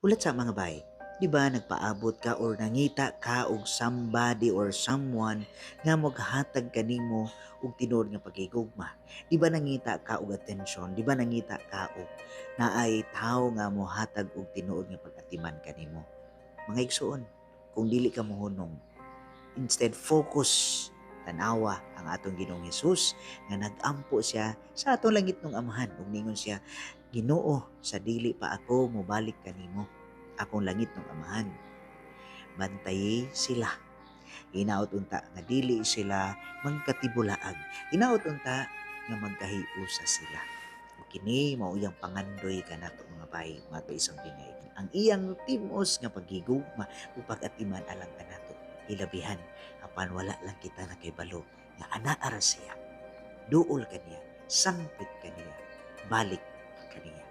Ulat sa mga bay, di ba nagpaabot ka or nangita ka og somebody or someone nga maghatag kanimo og tinuod nga pagigugma? Di ba nangita ka og attention? Di ba nangita ka og naay tawo nga mohatag og tinuod nga pag-atiman kanimo? Mga igsuon, kung dili ka mohunong, instead focus, tanawa ang atong Ginoong Hesus nga nag-ampo siya sa atong langitnong Amahan ug ningon siya, "Ginoo, sa dili pa ako mobalik kanimo, akong langitnong Amahan, bantayi sila. Hinaot unta nga dili sila magkatibulaag. Hinaot unta nga magkahiusa sila." Ug kini mao iyang pangandoy kanato, mga bay, mga isang bingay. Ang iyang timos nga paghigugma ug pag-atiman alang kanato hilabihan, apan wala lang kita nakaybalo nga anaa ra siya, duol kaniya, sangpit kaniya, balik kaniya.